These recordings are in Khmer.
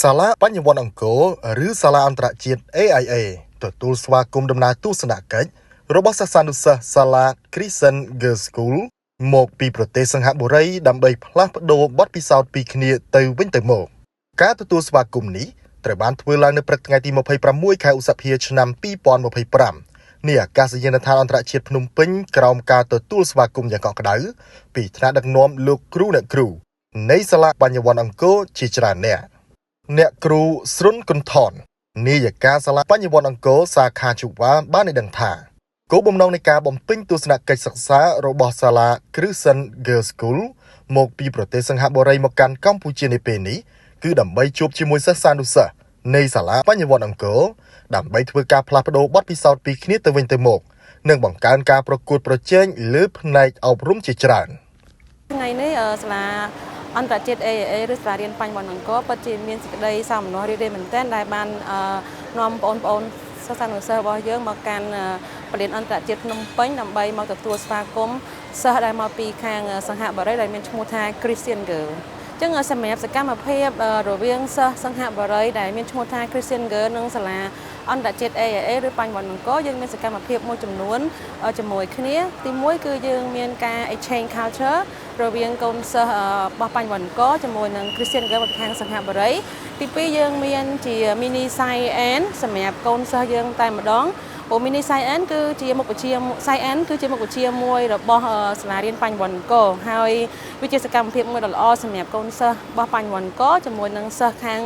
សាលាបញ្ញវន្តអង្គរឬសាលាអន្តរជាតិ AIA ទទួលស្វាគមន៍ដំណើរទស្សនកិច្ចរបស់សិស្សានុសិស្សសាលា Christian Girls School មកពីប្រទេសសិង្ហបុរីដើម្បីផ្លាស់ប្ដូរបទពិសោធន៍ពីគ្នាទៅវិញទៅមកការទទួលស្វាគមន៍នេះត្រូវបានធ្វើឡើងនៅព្រឹកថ្ងៃទី26ខែឧសភាឆ្នាំ2025នាអាកាសយានដ្ឋានអន្តរជាតិភ្នំពេញក្រោមការទទួលស្វាគមន៍យ៉ាងកក់ក្ដៅពីថ្នាក់ដឹកនាំលោកគ្រូអ្នកគ្រូនៃសាលាបញ្ញវន្តអង្គរជាច្រើនអ្នកអ្នកគ្រូស្រុនគុនថននាយិកាសាលាបញ្ញវន្តអង្គរសាខាជវ៉ាបានឲ្យដឹងថាគោលបំណងនៃការបំពេញទស្សនកិច្ចសិក្សារបស់សាលា Christian Girls School មកពីប្រទេសសិង្ហបុរីមកកាន់កម្ពុជានាពេលនេះគឺដើម្បីជួបជាមួយសិស្សានុសិស្សនៃសាលាបញ្ញវន្តអង្គរដើម្បីធ្វើការផ្លាស់ប្ដូរបទពិសោធន៍ពីគ្នាទៅវិញទៅមកនិងបង្កើនការប្រកួតប្រជែងលើផ្នែកអប់រំជាច្រើនថ្ងៃនេះសាលាអន្តរជាតិ AIA ឬសាលារៀនបញ្ញវន្តអង្គរពិតជាមានសេចក្តីសោមនស្សរីករាយមែនទែនដែលបាននាំបងប្អូនសិស្សានុសិស្សរបស់យើងមកកាន់ប្រលានអន្តរជាតិភ្នំពេញដើម្បីមកទទួលស្វាគមន៍សិស្សដែលមកពីខាងសិង្ហបុរីដែលមានឈ្មោះថា Christian Girl ចឹងសម្រាប់សកម្មភាពរវាងសិស្សសិង្ហបុរីដែលមានឈ្មោះថា Christian Girl និងសាលាអន្តរជាតិ AIA ឬបញ្ញវន្តអង្គរយើងមានសកម្មភាពមួយចំនួនជាមួយគ្នាទី1គឺយើងមានការ exchange culture រវាងកូនសិស្សរបស់បញ្ញវន្តអង្គរជាមួយនឹង Christian Girl ពីខាងសិង្ហបុរីទី2យើងមានជា mini science សម្រាប់កូនសិស្សយើងតែម្ដងព្រោះ mini science គឺជាមុខវិជ្ជា science គឺជាមុខវិជ្ជាមួយរបស់សាលារៀនបញ្ញវន្តអង្គរហើយវាជាសកម្មភាពមួយដ៏ល្អសម្រាប់កូនសិស្សរបស់បញ្ញវន្តអង្គរជាមួយនឹងសិស្សខាង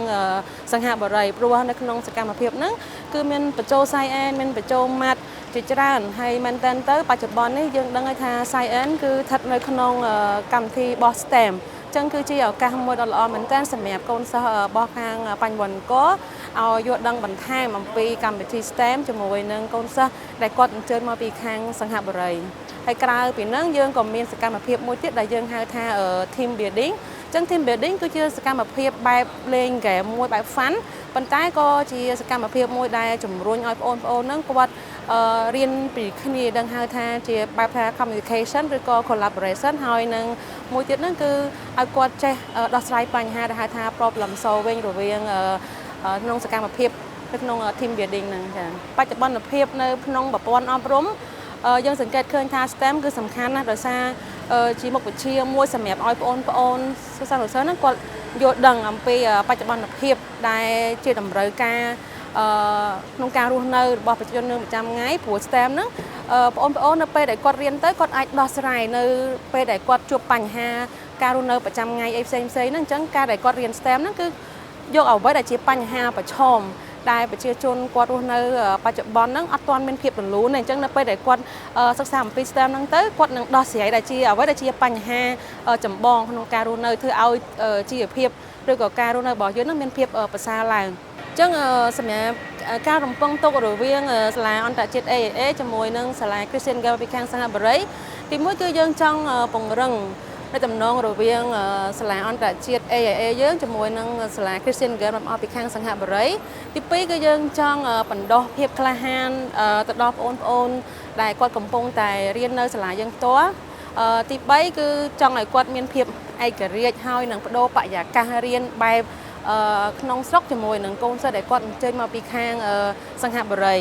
សិង្ហបុរីព្រោះនៅក្នុងសកម្មភាពហ្នឹងគឺមានបញ្ចូល science មានបញ្ចូល math ជាច្រើនហើយមែនតើទៅបច្ចុប្បន្ននេះយើងដឹងហើយថា science គឺស្ថិតនៅក្នុងកម្មវិធីរបស់ STEM ចឹងគឺជាឱកាសមួយដ៏ល្អមែនទែនសម្រាប់កូនសិស្សរបស់ខាងបញ្ញវន្តអង្គរឲ្យយល់ដឹងបន្ថែមអំពីកម្មវិធី STEM ជាមួយនឹងកូនសិស្សដែលគាត់អញ្ជើញមកពីខាងសិង្ហបុរីហើយក្រៅពីហ្នឹងយើងក៏មានសកម្មភាពមួយទៀតដែលយើងហៅថា team building ចឹង team building គឺជាសកម្មភាពបែបលេងហ្គេមមួយបែប fun ប៉ុន្តែក៏ជាសកម្មភាពមួយដែលជំរុញឲ្យបងប្អូនហ្នឹងគាត់រៀនពីគ្នាដឹងហៅថាជាបែបថា communication ឬក៏ collaboration ហើយនឹងមួយទៀតហ្នឹងគឺឲ្យគាត់ចេះដោះស្រាយបញ្ហាដែលហៅថា problem solving រវាងក្នុងសកម្មភាពនៅក្នុង team building ហ្នឹងចា៎បច្ចុប្បន្នភាពនៅក្នុងប្រព័ន្ធអប់រំយើងសង្កេតឃើញថា STEM គឺសំខាន់ណាស់ដោយសារជាមុខវិជ្ជាមួយសម្រាប់ឲ្យបងប្អូនសិស្សានុសិស្សហ្នឹងគាត់យល់ដឹងអំពីបច្ចុប្បន្នភាពដែលជាតម្រូវការក្នុងការរស់នៅរបស់ប្រជាជននៅប្រចាំថ្ងៃព្រោះ STEM ហ្នឹងបងប្អូននៅពេលដែលគាត់រៀនទៅគាត់អាចដោះស្រាយនៅពេលដែលគាត់ជួបបញ្ហាការរស់នៅប្រចាំថ្ងៃអីផ្សេងផ្សេងហ្នឹងអញ្ចឹងការដែលគាត់រៀន STEM ហ្នឹងគឺយកអ្វីដែលជាបញ្ហាប្រឈមដែលប្រជាជនគាត់រស់នៅបច្ចុប្បន្នហ្នឹងអត់ទាន់មានភាពរលូនទេអញ្ចឹងនៅពេលដែលគាត់សិក្សាអំពី STEM ហ្នឹងទៅគាត់នឹងដោះស្រាយដែលជាអ្វីដែលជាបញ្ហាចម្បងក្នុងការរស់នៅធ្វើឲ្យជីវភាពឬក៏ការរស់នៅរបស់យើងនឹងមានភាពប្រសើរឡើងអញ្ចឹងសម្រាប់ការរំពឹងទុករវាងសាលាអន្តរជាតិ AIA ជាមួយនឹងសាលា Christian Girl ពីខាងសិង្ហបុរីទីមួយគឺយើងចង់ពង្រឹងនៅតំណងរវាងសាលាអន្តរជាតិ AIA យើងជាមួយនឹងសាលា Christian Girl មកពីខាងសិង្ហបុរីទីពីរគឺយើងចង់បណ្ដុះភាពក្លាហានទៅដល់បងប្អូនដែលគាត់កំពុងតែរៀននៅសាលាយើងផ្ទាល់ទី3គឺចង់ឲ្យគាត់មានភាពឯករាជ្យហើយនឹងបដូរបរិយាកាសរៀនបែបក្នុងស្រុកជាមួយនឹងកូនសិស្សដែលគាត់អញ្ជើញមកពីខាងសិង្ហបុរី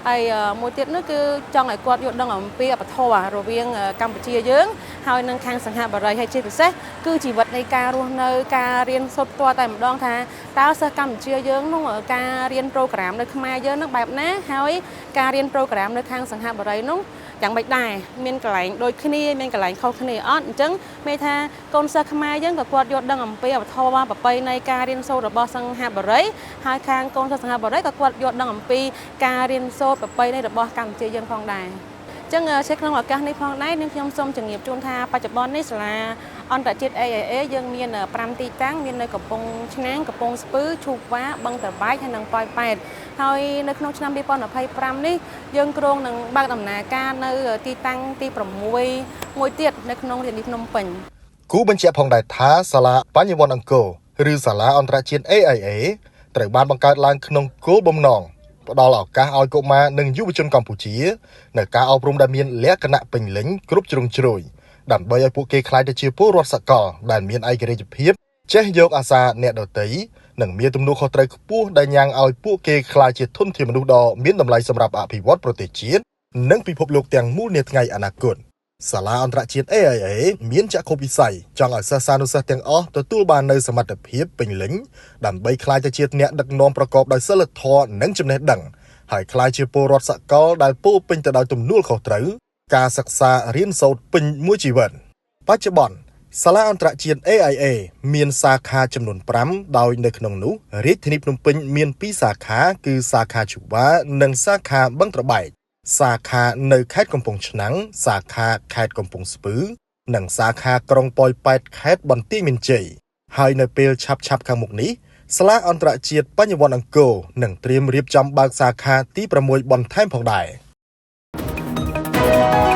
ហើយមួយទៀតនោះគឺចង់ឲ្យគាត់យល់ដឹងអំពីវប្បធម៌រវាងកម្ពុជាយើងហើយនិងខាងសិង្ហបុរីហើយជាពិសេសគឺជីវិតនៃការរស់នៅការរៀនសូត្រផ្ទាល់តែម្ដងថាតើសិស្សកម្ពុជាយើងនោះការរៀន program នៅខ្មែរយើងនឹងបែបណាហើយការរៀន program នៅខាងសិង្ហបុរីនោះយ៉ាងម៉េចដែរមានកន្លែងដូចគ្នាមានកន្លែងខុសគ្នាអត់អញ្ចឹងមានថាកូនសិស្សខ្មែរយើងក៏គាត់យល់ដឹងអំពីវប្បធម៌ប្រពៃណីការរៀនសូត្ររបស់សិង្ហបុរីហើយខាងកូនសិស្សសិង្ហបុរីក៏គាត់យល់ដឹងអំពីការរៀនសូត្រប្រពៃណីរបស់កម្ពុជាយើងផងដែរចឹងជាក្នុងឱកាសនេះផងដែរនាងខ្ញុំសូមជម្រាបជូនថាបច្ចុប្បន្ននេះសាលាអន្តរជាតិ AIA យើងមាន5ទីតាំងមាននៅកំពង់ឆ្នាំងកំពង់ស្ពឺឈូកវ៉ាបឹងត្របែកហើយនិងប៉ោយប៉ែតហើយនៅក្នុងឆ្នាំ2025នេះយើងគ្រោងនឹងបើកដំណើរការនៅទីតាំងទី6មួយទៀតនៅក្នុងរាជធានីភ្នំពេញ គូបញ្ជាក់ផងដែរថាសាលាបញ្ញវន្តអង្គរឬសាលាអន្តរជាតិ AIA ត្រូវបានបង្កើតឡើងក្នុងគោលបំណងផ្ដល់ឱកាសឲ្យកុមារនិងយុវជនកម្ពុជានៅការអប់រំដែលមានលក្ខណៈពេញលេញគ្រប់ជ្រុងជ្រោយដើម្បីឲ្យពួកគេក្លាយទៅជាពលរដ្ឋសកលដែលមានឯករាជ្យភាពចេះយកអាសាអ្នកដទៃ និងមានទំនួលខុសត្រូវខ្ពស់ដែលញ៉ាំងឲ្យពួកគេក្លាយជាធនធានមនុស្សដ៏មានតម្លៃសម្រាប់អភិវឌ្ឍប្រទេសជាតិនិងពិភពលោកទាំងមូលនាថ្ងៃអនាគតសាលាអន្តរជាតិ AIA មានចក្ខុវិស័យចង់ឲ្យសិស្សានុសិស្សទាំងអស់ទទួលបាននូវសមត្ថភាពពេញលេញដើម្បីក្លាយទៅជាអ្នកដឹកនាំប្រកបដោយសីលធម៌និងចំណេះដឹងហើយក្លាយជាពលរដ្ឋសកលដែលពោរពេញទៅដោយទំនួលខុសត្រូវការសិក្សារៀនសូត្រពេញមួយជីវិតបច្ចុប្បន្នសាលាអន្តរជាតិ AIA មានសាខាចំនួន5ដោយនៅក្នុងនោះរាជធានីភ្នំពេញមាន2សាខាគឺសាខាជូវ៉ានិងសាខាបឹងត្របែកសាខានៅខេត្តកំពង់ឆ្នាំងសាខាខេត្តកំពង់ស្ពឺនិងសាខាក្រុងប៉ោយប៉ែតខេត្តបន្ទាយមានជ័យហើយនៅពេលឆាប់ៗខាងមុខនេះសាលាអន្តរជាតិបញ្ញវន្តអង្គរនឹងត្រៀមរៀបចំបើកសាខាទី6បន្ថែមផងដែរ។